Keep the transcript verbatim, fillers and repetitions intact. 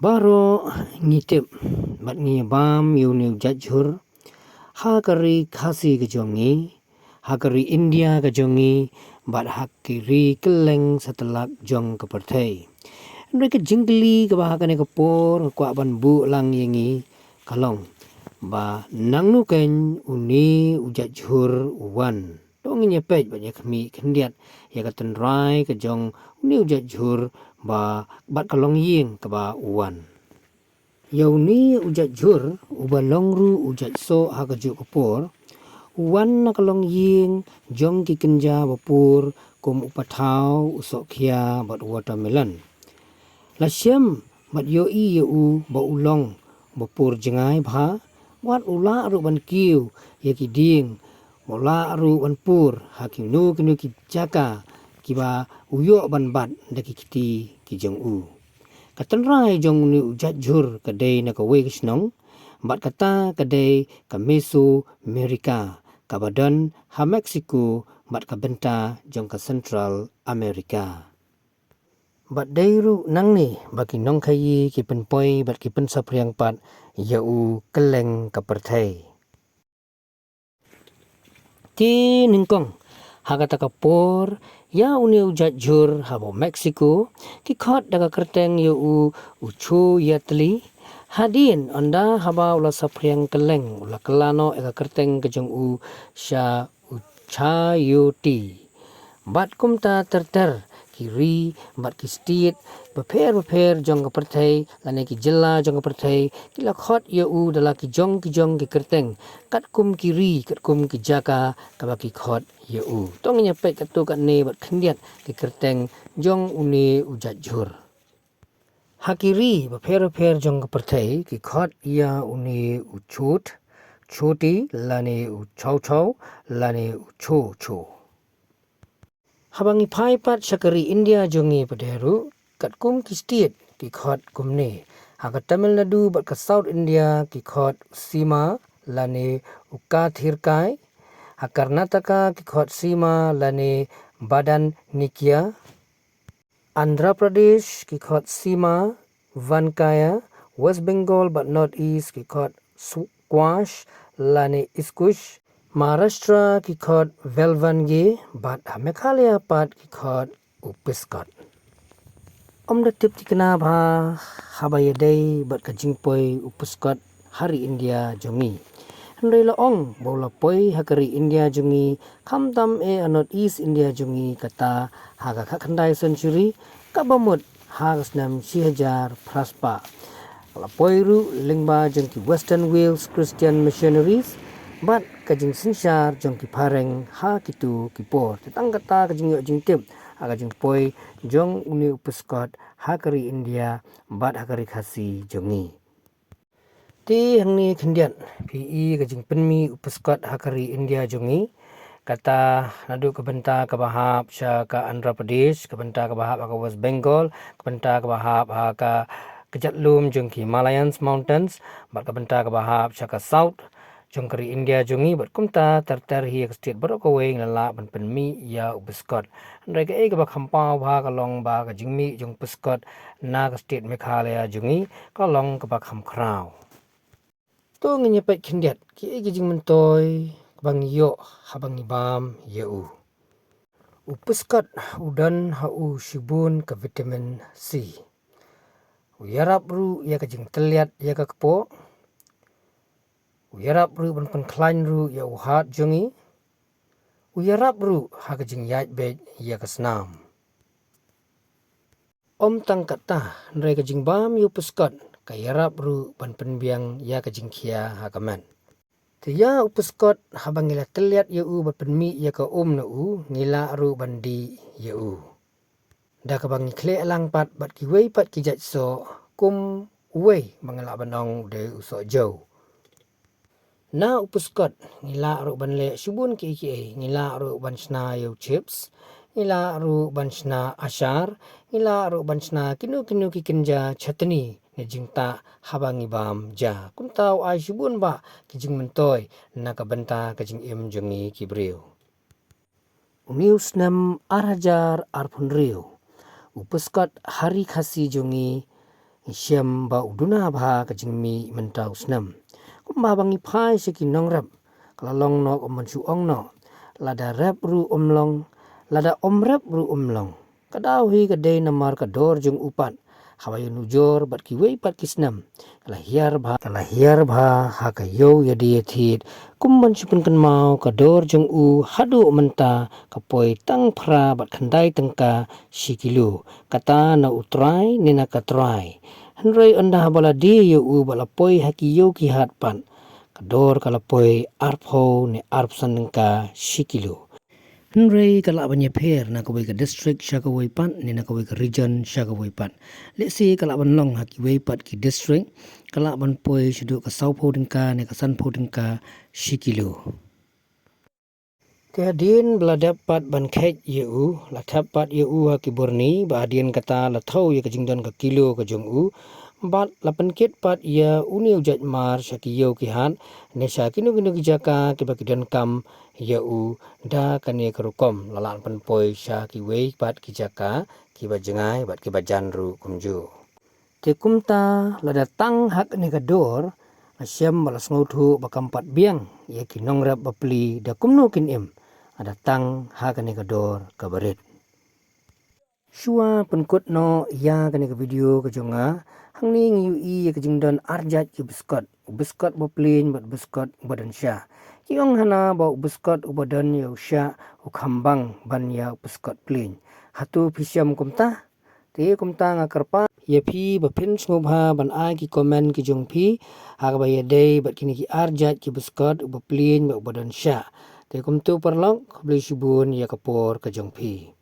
Baroh ngi tip bad ngi bam ïa une u jait jhur ha ka ri Khasi ka jong ngi, ha ka ri India ka jong ngi, bad ha ki ri kylleng satlak jong ka pyrthei. Hynrei ka jingkylli kaba ha kane ka por nga kwah ban buh lang ïa ngi ka long ba nangno keiñ une u jait jhur u wan. To ngin ïa peit bad ïa khmih khyndiat ïa ka tynrai ka jong une u jait jhur ba bad ka longïing kaba u wan. Ïa une u jait jhur uba long ruh u jait soh ha kajuh ka por, u wan na ka longïing jong ki kynja ba pur kum u pathaw, u sohkhia bad u watermelon. La shem bad ïohi ïa u ba u long ba pur jngai bha, wat u lah ruh ban kiew ïa ki dieng, u lah ruh ban pur ha kino kino ki jaka kiba u ïoh ban bat da ki kti ki jong u. Ka tynrai jong une u jait jhur ka dei na kawei ka shnong, bad kata ka dei ka Mesoamerica, kaba don ha Mexico bad ka bynta jong ka Central America. Bad dei ruh nangne ba ki nongkhaïi ki pynpoi bad ki pynsaphriang pat ïa u kylleng ka pyrthei. Te nyngkong, ha kata ka por, ïa une u jait jhur haba Mexico ki khot da ka kyrteng ïa u u Choyatli. Hadien ynda haba u la saphriang kylleng u la kylla noh ïa ka kyrteng ka jong u sha u Chayote. Bad kumta ter ter ki ri bad ki state bapher bapher jong ka pyrthei lane ki jylla jong ka pyrthei ki la khot ïa u da la ki jong ki jong ki kyrteng katkum ki ri, katkum ki jaka kaba ki khot ïa u. To ngin ïa peit katto katne bad khyndiat ki kyrteng jong une u jait jhur. Ha ki ri bapher bapher jong ka pyrthei ki khot ïa une u Chot, Choti, lane u Chow Chow, lane u Cho Cho. Haba ngi phai pat sha ka ri India jong ngi pat ruh, katkum ki state ki khot kumne. Ha ka Tamil Nadu bad ka South India ki khot Sima lane u Kathirkai. Ha Karnataka ki khot Sima lane Badan Nikia. Andhra Pradesh ki khot Sima, Vankaya. West Bengal bad North East ki khot Squash lane Iskush. Maharashtra ki khot Velvange, bad ha Meghalaya pat ki khot u Piskot. Ym da tip thikna bha haba ïadei bad ka jingpoi u Piskot ha ri India jong ngi. Hynrei la ong ba u la poi ha ka ri India jong ngi, khamtam eh ha North East India jong ngi, kata ha ka khatkhyndai century, kaba mut ha ka snem shi hajar phra spah. La poi ruh lyngba jong ki Western Wales Christian Missionaries bad ka jingsynshar jong ki phareng ha kito ki por. Te tang kata ka jingïoh jingtip ha ka jingpoi jong une u Piskot ha ka ri India bad ha ka ri Khasi jong ngi. Te hangne khyndiat phi i ka jingpynmih u Piskot ha ka ri India jong ngi. Kata naduh ka bynta kaba hap sha ka Andhra Pradesh, ka bynta kaba hap ha ka West Bengal, ka bynta kaba hap ha ka kjat lum jong ki Himalayas Mountains, bad ka bynta kaba hap sha ka South jong ka ri India jong ngi, bad kumta ter ter hi ha ka state baroh kawei ngi la lah ban pynmih ïa u Piskot. Hynrei kaei kaba kham paw bha ka long ba ka jingmih jong u Piskot na ka state Meghalaya jong ngi ka long kaba kham khraw. To ngin ïa peit khyndiat kiei ki jingmyntoi kaba ngi ïoh haba ngi bam ïa u. U Piskot u don ha u shibun ka vitamin C. U ïarap ruh ïa ka jingtylliat ïa ka kpoh. U ïarap ruh ban pynkhlaiñ ruh ïa u hat jong ngi. U ïarap ruh ha ka jingïaid beit ïa ka snam. Ym tang kata, hynrei ka jingbam ïa u Piskot ka ïarap ruh ban pynbiang ïa ka jingkhia ha ka met. Te ïa u Piskot haba ngi la tylliat ïa u bad pynmih ïa ka um na u, ngi lah ruh ban dih ïa u da kaba ngi khleh lang pat bad kiwei pat ki jait soh, kum uwei ba ngi lah ban ong u dei u soh jew. Na u Piskot ngi lah ruh ban leh shibun kiei kiei, ngi lah ruh ban shna ïa u chips, ngi lah ruh ban shna ashar, ngi lah ruh ban shna kino kino ki kynja chutney ne jingtah haba ngi bam ja. Kumta u ai shibun bah ki jingmyntoi na ka bynta ka jingim jong ngi ki briew. Une u snem ar hajar arphew hynriew, u Piskot ha ri Khasi jong ngi ngi shem ba u duna bha ka jingmih mynta u snem. Kumba ba ngi phai sha ki nongrep, ka la long noh kumban shu ong noh. Lada rep ruh um long, lada um rep ruh um long. Ka daw hi ka dei namar ka dor jong u pat, haba ïanujor bad kiwei pat ki snem, ka la hiar bha, ka la hiar bha ha ka ïew ïadie thied. Kumban shu pynkynmaw, ka dor jong u haduh mynta ka poi tang phra bad khyndai tyngka shi kilo. Kata na u trai ne na ka trai. Hynrei ynda haba la die ïa u bad la poi ha ki ïew ki hat pat, ka dor ka la poi arphew ne arphew san tyngka shi kilo. Hynrei ka lah ban ïapher na kawei ka district sha kawei pat ne na kawei ka region sha kawei pat. Lehse ka lah ban long ha kiwei pat ki district, ka lah ban poi shaduh ka sawphew tyngka ne ka sanphew tyngka shi kilo. Te hadien ba la dep pat ban kheit ïa u, la thep pat ïa u ha ki burni, ba hadien kata la thew ïa ka jingdon ka kilo ka jong u, bad la pynkit pat ïa une u jaitmar sha ki ïew ki hat, ne sha kino kino ki jaka kiba ki donkam ïa u. Da kane ka rukom la lah pynpoi sha kiwei pat ki jaka kiba jngai bad kiba jan ruh kumjuh. Te kumta lada tang ha kane ka dor, nga shem ba la sngewthuh ba kam pat biang ïa ki nongrep bapli da kumno kin im, lada tang ha kane ka dor kaba rit. Shuwa pynkut noh ïa kane ka video ka jong nga, hangne ngi ïohi ïa ka jingdon arjait ki biskot, u biskot ba plieñ bad u biskot ba don shah. Ki ong hana ba u biskot uba don ïa u shah u kham bang ban ïa u biskot plieñ. Hato phi shem kumta? Te kumta nga kyrpad ïa phi ba phin sngewbha ban ai ki comment ki jong phi ha kaba ïadei bad kine ki arjait ki biskot uba plieñ bad uba don shah. Te kumta paralok, khublei shibun ïa ka por ka jong phi.